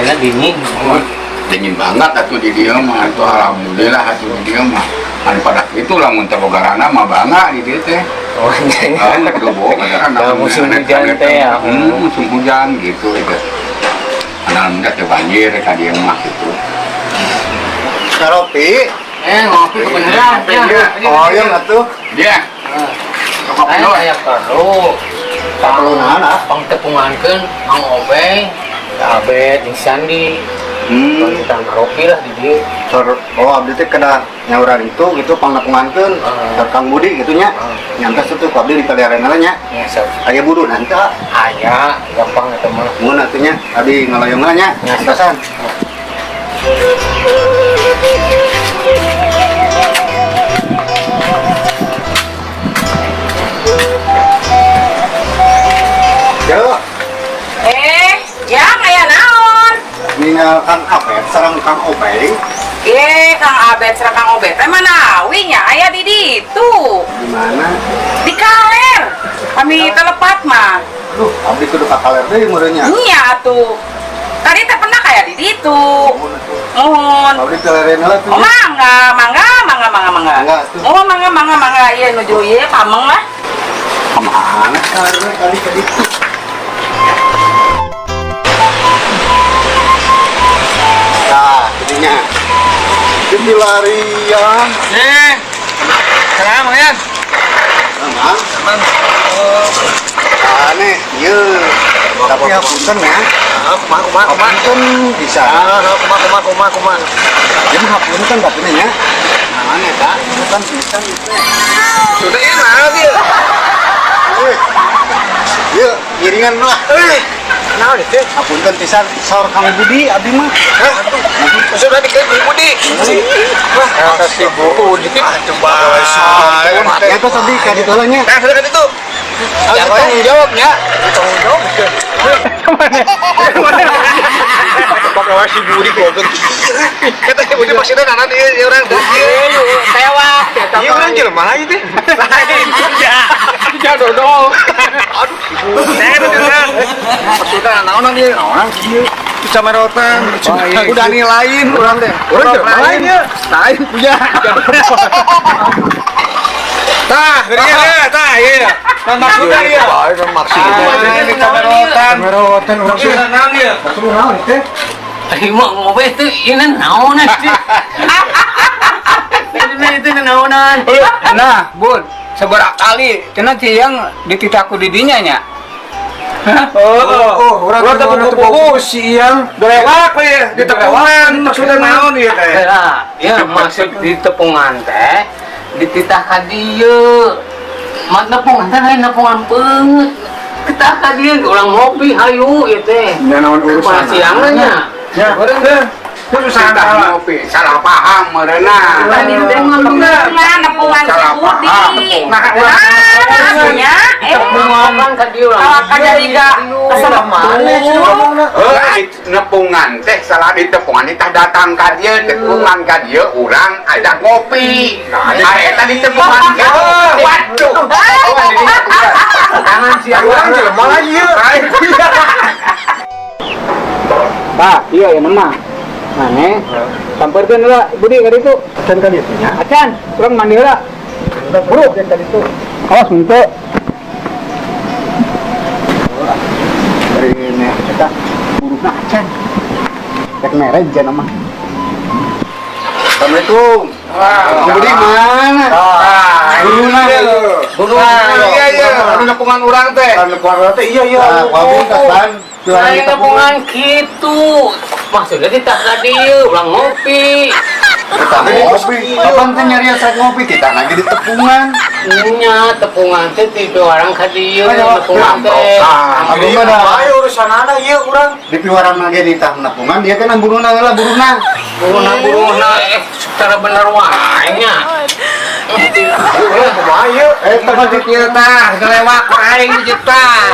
Ayeuna dingin. Oh, dingin banget atuh di dieu mah atuh, alhamdulillah atuh di dieu mah. Anu pada kitu lamun teu boga rana mah bangga di dieu teh. Oh, Ah, teu boga rana. Ya, musim hujan teh ya. Musim hujan gitu itu. Alhamdulillah teu banjir ka dieu mah gitu. Karopi. Ngopi kebeneran ya. Oh, iya atuh. Dia. Kopi Aya lo. aya perlu. Perlu naon, ah? Pangtepungankeun Mang Obeng, Abed, jeung Sandi. Kita ngaropi lah di dieu. Sor, oh abdi teh kena nyauran itu gitu pangnepungankeun Ah. Sor Kang Budi gitu nya. Ah. Nyantos tuh ku abdi dipeliharana nya. Ya, sok. Aya buru nanti ah. Aya, gampang eta mah. Mun atuh nya abdi ngaloyongna nya. Ya. Antosan. Yo, Yang aya naon? Ningal Kang Abed sareng Kang Obeng. Kang Abed sareng Kang Obed teh manawi nya aya di ditu. Di mana? Di kaler. Kami telepat mah. Duh, abdi kudu ka kaler deui meureun nya. Nya atuh. Tadi teh pernah kaya di ditu. Muhun atuh. Muhun. Abdi telereun heula tuh. Oh, mangga, mangga, mangga, mangga, mangga. Mangga, atuh. Oh, mangga, mangga, mangga. Ieu nuju ieu pameng lah. Kemana kalerna kali ka ditu? Nah, jadinya jadi larian. Salam ya. Emang? Aneh, iya. Tapi hapunten ya. Kumaha kumaha kumaha. Hapunten bisa. Kumaha kumaha kumaha kumaha. Jadi hapunten tapi nya. Nah, aneh kak, hapunten bisa gitu. Sudah ini nah dia. Wih. Yuk, ngiringan lah. Nah, itu. Hapunten pisan saur Kang Budi abdi mah. Hah? Sudah dikira Budi. Wah, si Budi. Aduh, bae. Ya tuh tadi ka ditu lah nya. Nah, sudah kan itu. Tanggung jawabnya. Tanggung jawab. Pakai si Budi goblok. Kata si Budi maksudnya nana dia orang Sewa. Iya orang jelema lagi teh. Lain. Ya dodol. Aduh, si Budi. Maksudnya naon dia? Orang kieu. Camerotan. Udah nih lain urang teh. Urang jelema lain ya. Lain punya. Tah, iya, tah, iya. Nah, maksudnya iya. Maksudnya ini camerotan. Camerotan urang Maksudnya naon ieu? Maksudnya naon teh? Aing mah ngopi itu ini naonan sih. Ini itu naonan. Nah, Bud, seberapa kali cenah siang dititaku di dinya nya. Oh, Oh, urang teh buku-buku si Iyang. Dilewat we di tepungan maksudnya naon ieu teh? Lah, ya maksud di tepungan teh dititah ka dieu. Mat nepungan teh lain nepungan beungeut. Titah ka dieu urang ngopi hayu ieu teh. Nya naon urusan. Kumaha siangna nya? Ya, urang teh. Itu Salah ngopi, salah paham meureunna. Tadi teh nepungan, nepungan si Salah Budi. paham. Nah, Nah, nya. Tepungan ka dieu urang. Kalau kada diga kesentuh. Heuh, nepungan teh salah di tepungan teh datang ka dieu, tepungan ka dieu urang ajak ngopi. Nah, eta di tepungan teh. Waduh. Tangan siang. Urang jelema lagi ieu. Pak, iya ya mah. Mane, samperkeun heula Budi ka ditu. Can ka ditu nya. Acan, urang mandi heula. Buru ka ditu. Awas henteu. Dari ne eta buruhna acan. Rek mere jana mah. Assalamualaikum. Kang Budi mana? Buruna. Buruna. Iya, iya. Anu nepungan urang teh. Nepungan urang teh iya iya. Nah, kapan? Lain nepungan kitu. Maksudnya dititah ka dieu urang ngopi. Kita ngopi. Kapan teh nyari rek ngopi? Kita lagi di tepungan. Nya tepungan teh ti orang ka dieu nepungan teh. Abdi mah dah. Ayo urusanana ieu urang. Di piwarang lagi di tah nepungan dia kan buruna heula buruna. Buruna buruna secara bener wae nya. Kumaha ieu? Tah Tah, gelewak aing di tah.